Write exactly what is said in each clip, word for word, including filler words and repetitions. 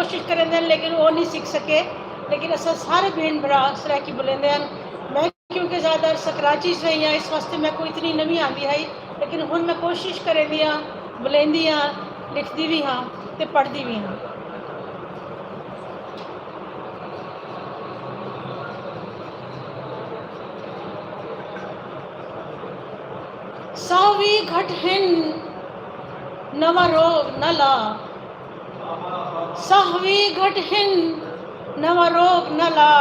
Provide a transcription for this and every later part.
کوشش کریندے ہن، لیکن او نی سکھ سکے۔ لیکن اساں سارے بھین بھرا سرائیکی بولیندے ہن۔ میں کیونکہ زیادہ عرصہ کراچی اچ رہی ہاں، اس واسطے میکوں اتنی نوی آندی ہئی، لیکن ہن میں کوشش کریندی ہاں، بولیندی ہاں، لکھدی وی ہاں تے پڑھدی وی ہاں۔ ساہ وی گھٹ ہن، نواں روگ نہ لا۔ ساہ وی گھٹ ہن، نواں روگ نہ لا۔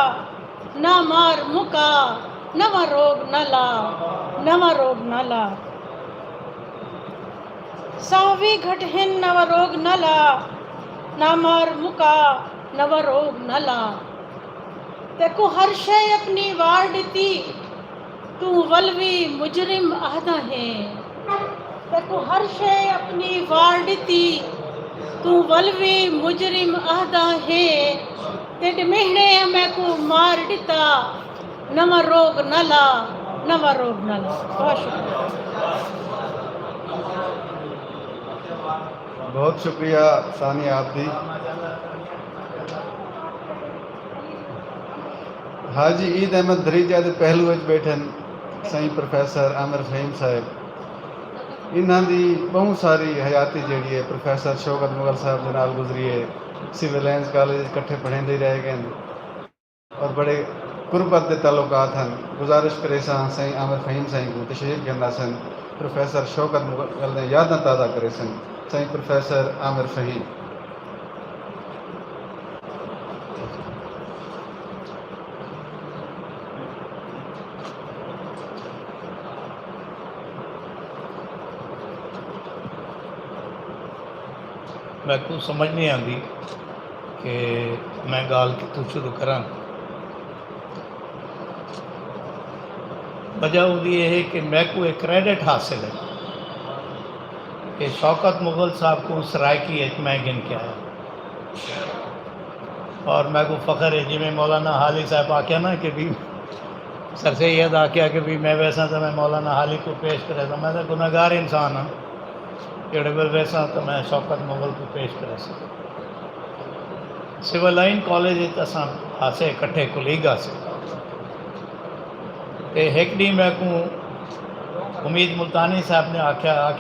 نہ مار مکا، نواں روگ نہ لا۔ نواں روگ نہ لا۔ ساہ وی گھٹ ہن، نواں روگ نہ لا۔ نہ مار مکا، نواں روگ نہ لا۔ تیکوں ہر شے اپنی وار ݙتی، توں ول وی مجرم آہدا ہیں۔ تیکوں ہر شے اپنی وار ݙتی، توں ول وی مجرم آہدا ہیں۔ تیݙے مہݨے میکوں مار ݙتا، نواں روگ نہ لا، نواں روگ نہ لا۔ بہت شکریہ۔ بہت شکریہ ثانیہ آپ دی۔ حاجی عید احمد دھریجہ دے پہلو وچ ٻیٹھن سائیں پروفیسر عامر فہیم صاحب۔ انہاں دی ٻہوں ساری حیاتی جیڑھی ہے پروفیسر شوکت مغل صاحب دے نال گزری ہے۔ سول لائنز کالج وچ کٹھے پڑھیندے رہ ڳئن اور بڑے قربت دے تعلقات ہن۔ گزارش کریساں سائیں عامر فہیم سائیں کوں تشریف گھن آسن۔ پروفیسر شوکت مغل دیاں یاداں تازہ کریسن۔ سائیں پروفیسر عامر فہیم۔ میکوں سمجھ نی آندی کہ میں گالھ کتھوں شروع کراں۔ وجہ اوندی اے ہے کہ میکوں اے کریڈٹ حاصل ہے کہ شوکت مغل صاحب کوں سرائیکی اچ میں گھن کے آیا۔ اور میکوں فخر ہے جیویں مولانا حالی صاحب آکھیا نا کہ بی سر سید آکھیا کہ بی میں ویساں تاں میں مولانا حالی کوں پیش کریساں۔ میں تاں گناہگار انسان ہاں، جیڑھے ویل ویساں تاں میں شوکت مغل کوں پیش کریساں۔ سول لائن کالج اچ اساں ہاسے اکٹھے کولیگ ہاسے۔ تے ہک ݙینہہ میکوں حمید ملتانی صاحب نے آکھیا آکھیا